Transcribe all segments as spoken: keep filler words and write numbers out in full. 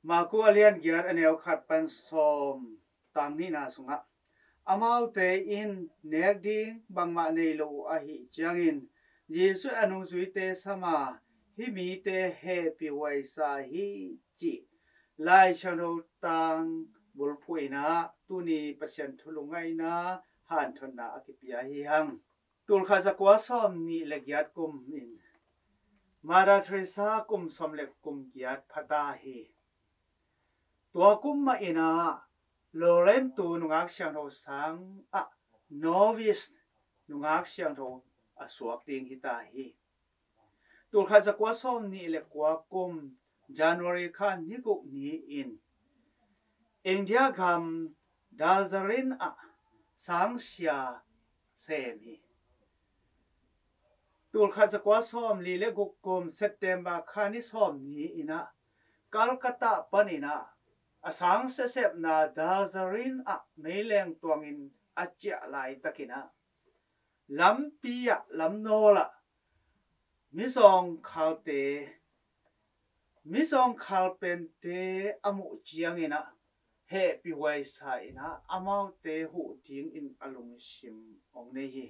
Marku a lian giat a neu khat pan sawm tang nihna sungah, amaute in nek ding bangmah nei lo uh ahih ciangin Jesuh in a nungzuite sam a, "Hih mite hehpih huaisa hi," cih Lai Siangtho tang bulphuh in ah tuni Pasian thu lungngaihna hanthotna a kipia hi hang. Tulkhat zakua sawm nih le giat kum in Mother Teresa kum sawm le kum giat phata hi. Tua kum mah in ah Lorraine tu nungak siangtho sang ah novice nungak siangtho a suak ding hi ta hi. Tulkhat zakua sawm nih le kua kum January kha ni guk ni-in India gam Darjeeling ah sangsia sem hi. Tulkhat zakua sawm li le guk kum September kha ni sawm ni-in ah Calcutta panin ah a sangsia sepna Darjeeling ah meileng tuangin a ciah laitakin ah lampi ah, lamnawl ah mizawngkhalte, mizawngkhal pente a muh ciangin ah hehpih huaisa in ah amaute huh dingin a lungsim hong nei hi.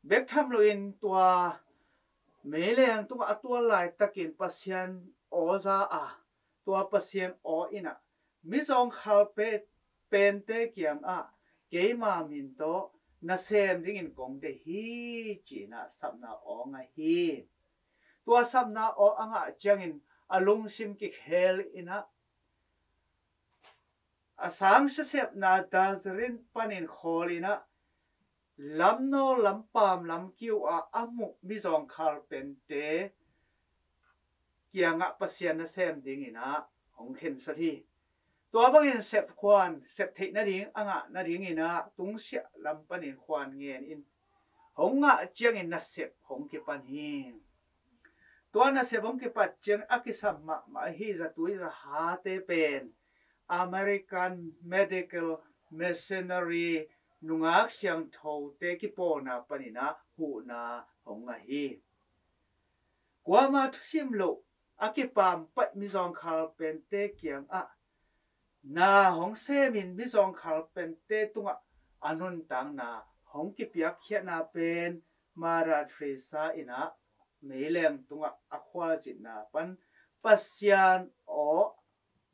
Bek tham loin tua meileng tungah a tual laitakin Pasian aw za a, tua Pasian aw in ah mizawngkhal pe-, pente kiangah keima min tawh nasem dingin kong deih hi, ci-in ah sapna aw ngah hi. Tua sapna aw a ngah ciangin a lungsim kikhel in ah a sangsia sepna Darjeeling panin khawl in ah lamnawl, lampam, lamkiu ah a muh mizawngkhal pente kiangah Pasian nasem dingin ah hong khensat hi. Tua bangin sep khuan, sep theih nading a ngah nadingin ah tungsiah lam panin khuan ngen in hong ngah ciangin nasep hong kipan hi. Tua nasep hong kipat ciang a kisam mahmah ahi zatui zahate pen American Medical Missionary nungak siangthote kipawlna panin ah huhna hong ngah hi. Kuama thusim loh a kipaampaih mizawngkhal pente kiangah na hong semin mizawngkhal pente tungah a nuntakna hong kipiakkhiatna pen Mother Teresa in ah meileng tungah a khualzinna pan Pasian aw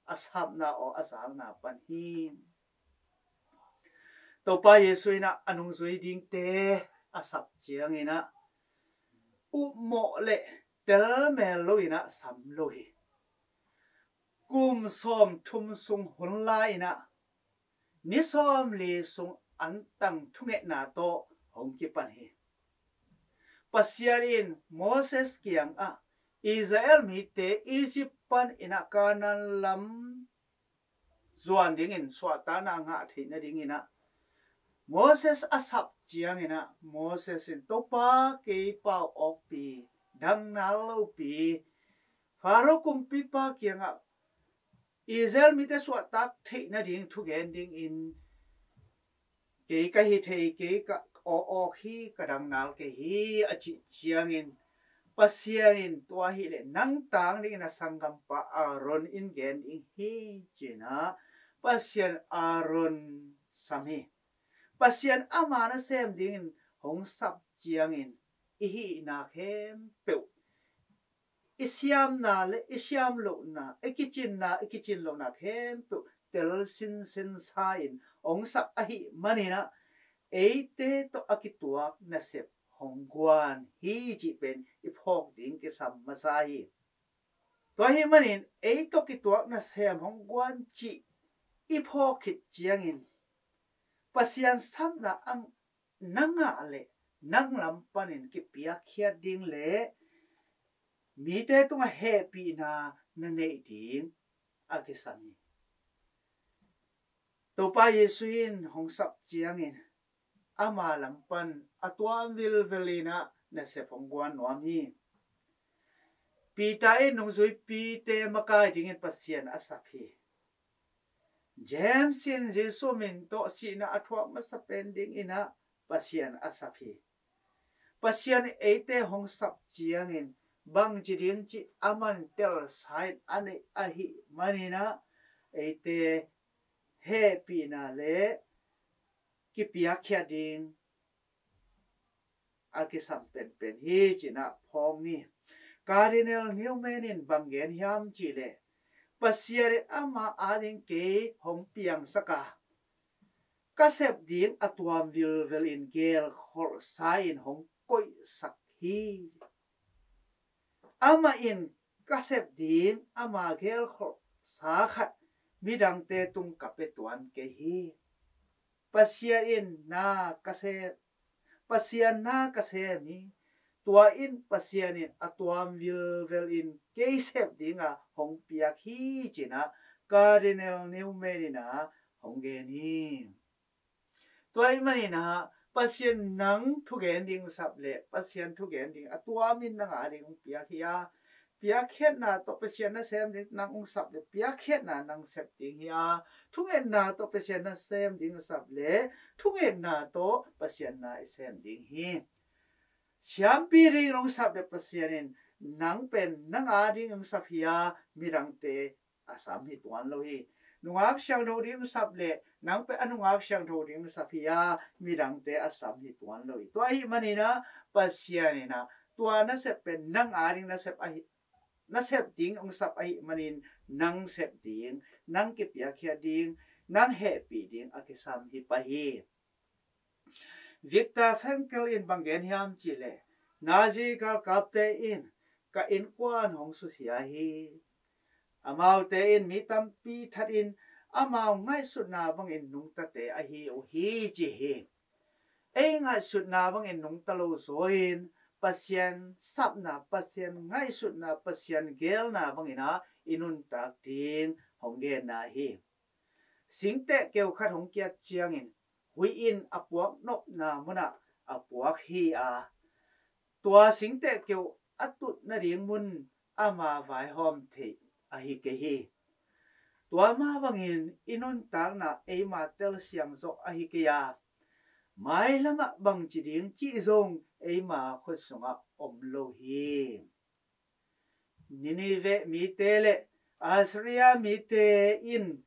a sapna aw a zakna pan hi. Topa Jesuh in ah a nungzui dingte a sap ciangin ah upmawh le telmel lo in ah sam lo hi. Kum sawmthum sung hun lai in ah ni sawmli sung antang thungetna tawh hong kipan hi. Pasian in Moses kiangah Israel mite Egypt panin ah Kanaan lam zuan dingin suahtakna ngah theih nadingin ah Moses a sap ciangin ah Moses in, "Topa, kei pau awkpi, dangnal lopi, Faro kumpipa kiangah Israel mite suahtak theih nading thugen dingin kei ka hi thei, kei ka aw awk hi, ka dangnal kei hi," a cih ciangin Pasian in, "Tua hileh nang tang dingin a sanggampa Aaron in gen ding hi," ci-in ah Pasian Aaron sam hi. Pasian ama nasem dingin hong sap ciangin i hihna khempeuh, i siamna le i siam lohna, i kicinna, i kicin lohna khempeuh tel sinsen sa-in hong sap ahih manin ah eite tawh a kituak nasep hong guan hi cih pen i phawk ding kisam masa hi. Tua ahih manin ei tawh kituak nasem hong guan cih i phawk khit ciangin Pasian sapna ang na ngah leh nang lam panin kipiakkhiat ding le mite tungah hehpihna na neih ding a kisam hi. Topa Jesuh in hong sap ciangin ama lam pan a tuam vilvel in ah nasep hong guan nuam hi. Peter in nungzuipite makai dingin Pasian a sap hi. James in Jesuh min tawh sihna a thuak masa pen dingin ah Pasian a sap hi. Pasian in eite hong sap ciangin bangci ding cih aman telsa in a neih ahih manin ah, eite hehpihna le kipiakkhiat ding a kisam penpen hi, ci-in ah phawk ni. Cardinal Newman in bang gen hiam cih leh, Pasian in ama ading kei hong piangsak a, ka sep ding a tuam vilvel in gelkholhsa in hong koihsak hi. Amah in ka sep ding ama gelkholhsa khat midangte tung ka pia tuan kei hi. Pasian in na ka sem, Pasian na ka sem hi. Tua in Pasian in a tuam vilvel in kei sep ding a hong piak hi, ci-in ah Cardinal Newman in ah hong gen hi. Tua ahih manin ah Pasian nang thugen ding hong sap leh Pasian thugen ding a tuam in nang ading hong piak hi a, piakkhiatna tawh Pasian na sem ding nang hong sap leh piakkhiatna nang sep ding hi a, thungetna tawh Pasian na sem ding hong sap leh thungetna tawh Pasian na i sem ding hi. Siampi ding hong sap leh Pasian in nang pen nang ading hong sap hi a, midangte a sam hi tuan lo hi. Nungak siangtho ding sap leh nang pen a nungak siangtho ding sap hi a, midangte a sam hi tuan lo hi. Tua ahih manin ah Pasian in ah tua na sep pen nang ading na sep ahi, na sep ding hong sap ahih manin nang sep ding, nang kipiakkhiat ding, nang hehpih ding a kisam hi pah hi. Viktor Frankl in bang gen hiam cih leh, Nazi galkapte in ka innkuan hong susia hi. Amaute in mi tampi that in amau ngaihsutna bangin nungtate ahi uh hi, ci hi. Ei ngaihsutna bangin nungta lo zaw in Pasian sapna, Pasian ngaihsutna, Pasian gelna bangin ah i nuntak ding hong genna hi. Singteh keu khat hong kiat ciangin huih in a puak nopna munah a puak hi a, tua singteh keu a tut nading mun ama vaihawm theih ahi kei hi. Tua mah bangin i nuntakna eima telsiang zawh ahi kei a, mailamah bangci ding cih zong eima khut sungah om lo hi. Nineveh mite le Assyria mite in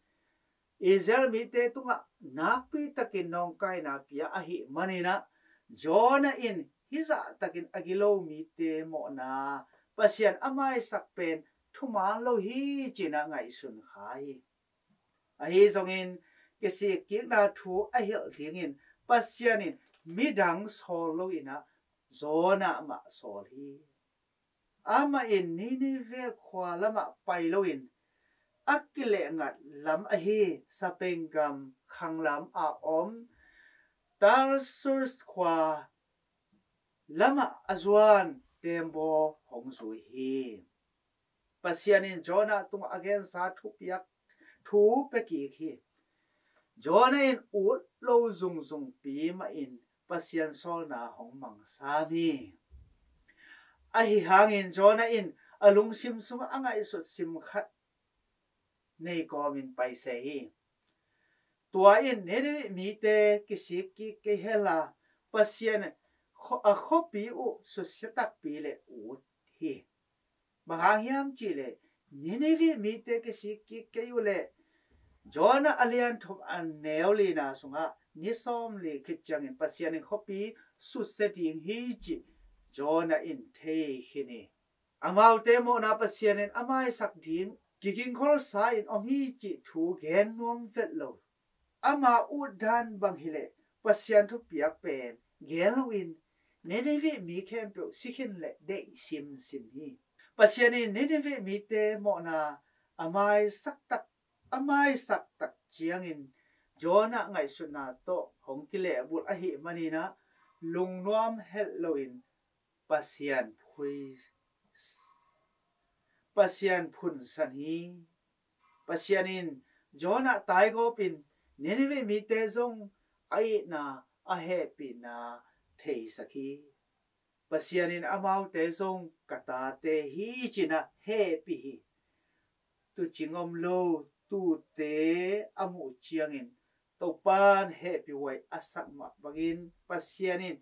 Israel mite tungah nakpi takin nawngkaina pia ahih manin ah Jonah in hizah takin a gilo mite mawhna Pasian a maisak pen thuman lo hi, ci-in ah ngaihsun kha hi. Ahi zongin kisikkikna thu a hilh dingin Pasian in midang sawl lo-in ah Jonah mah sawl hi. Amah in Nineveh khua lamah pai loin a kilehngat lam ahi Spain gam khanglam a om Tarsus khua lamah a zuan tembaw hong zui hi. Pasian in Jonah tungah a gensa thupiak thu pia kik hi. Jonah in ut lo zungzungpi mahin Pasian sawlna hong mang sam hi. Ahi hangin Jonah in a lungsim sungah a ngaihsut sim khat nei kawmin pai se hi. Tua in Nineveh mite kisik kik kei hen la, Pasian kho-, a khuapi uh susia takpi le ut hi. Bang hang hiam cih leh Nineveh mite kisik kik kei uh leh Jonah a lian thum a neu lina sungah ni sawm li khit ciangin Pasian in khuapi susia ding hi cih Jonah in thei khin hi. Amaute mawhna Pasian in a maisak ding kigingkholsa in om hi cih thu gen nuam vet lo. Ama utdan bang hileh Pasian thupiak pen gen loin Nineveh mi khempeuh si khin leh deih simsim hi. Pasian in Nineveh mite mawhna a maisak tak, a maisak tak ciangin Jonah ngaihsutna tawh hong kilehbulh ahih manin ah lungnuam helh loin Pasian phui, Pasian phunsan hi. Pasian in Jonah taigawpin Nineveh mite zong a itna a hehpihna theisak hi. Pasian in amaute zong ka tate hi ci-in ah hehpih hi. Tuucing om lo tuute a muh ciangin Topa'n hehpih huai a sak mah bangin Pasian in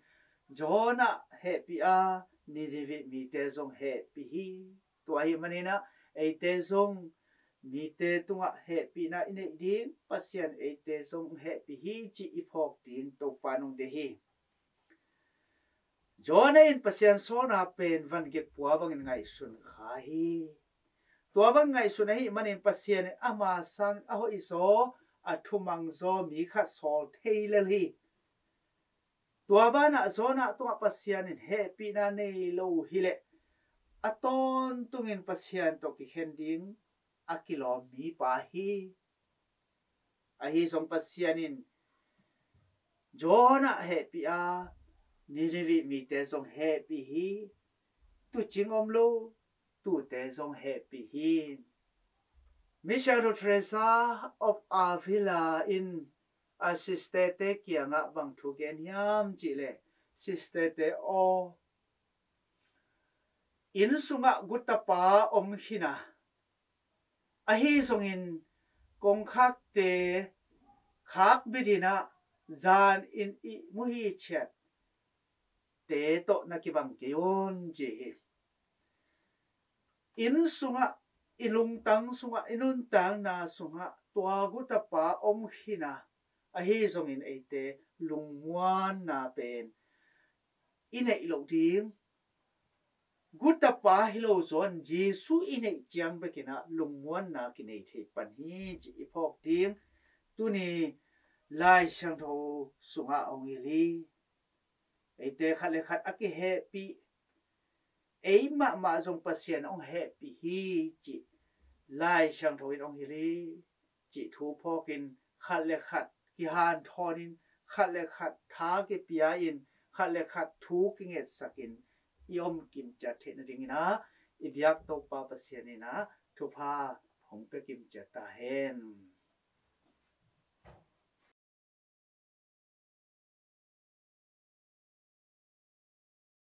Jonah hehpih a, Nineveh mite zong hehpih hi. Tua ahih manin ah eite zong mite tungah hehpihna i neih ding, Pasian eite zong hehpih hi cih i phawk ding Topa in hong deih hi. Jonah in Pasian sawlna pen van gekpua bangin ngaihsun kha hi. Tua bang ngaihsun ahih manin Pasian in ama sangin a hoihzaw, a thumangzaw mi khat sawl thei lel hi. Tua banah Jonah tungah Pasian in hehpihna nei lo hileh a tawntungin Pasian tawh kikhen ding a kilawm mipa hi. Ahi zong Pasian in Jonah hehpih a, Nineveh mite zong hehpih hi. Tuucing om lo tuute zong hehpih hi. Misiangtho Teresa of Avila in a sisterte kiangah bang thu gen hiam cihleh, sisterte aw, inn sungah guttapa om khin a, ahi zongin kongkhakte khak bitinah zan in i muhi ciat te tawh na kibang kei un ci hi. Inn sungah, i lungtang sungah, i nuntakna sungah tua guttapa om khin a, ahi zongin eite lungmuanna pen i neih loh ding. Guttapa hi lo zaw in Jesuh i neih ciang bekinah lungmuanna kinei thei pan hi ci i phawk ding. Tuni Lai Siangtho sungah hong hilh hi. Eite khat le khat a kihehpih, ei mahmah zong Pasian hong hehpih hi cih Lai Siangtho in hong hilh hi cih thu phawkin khat le khat kihanthawnin, khat le khat tha kipia-in, khat le khat thu kingetsakin i om kimciat theih nadingin ah i biak Topa Pasian in ah thupha hong pia kimciat ta hen.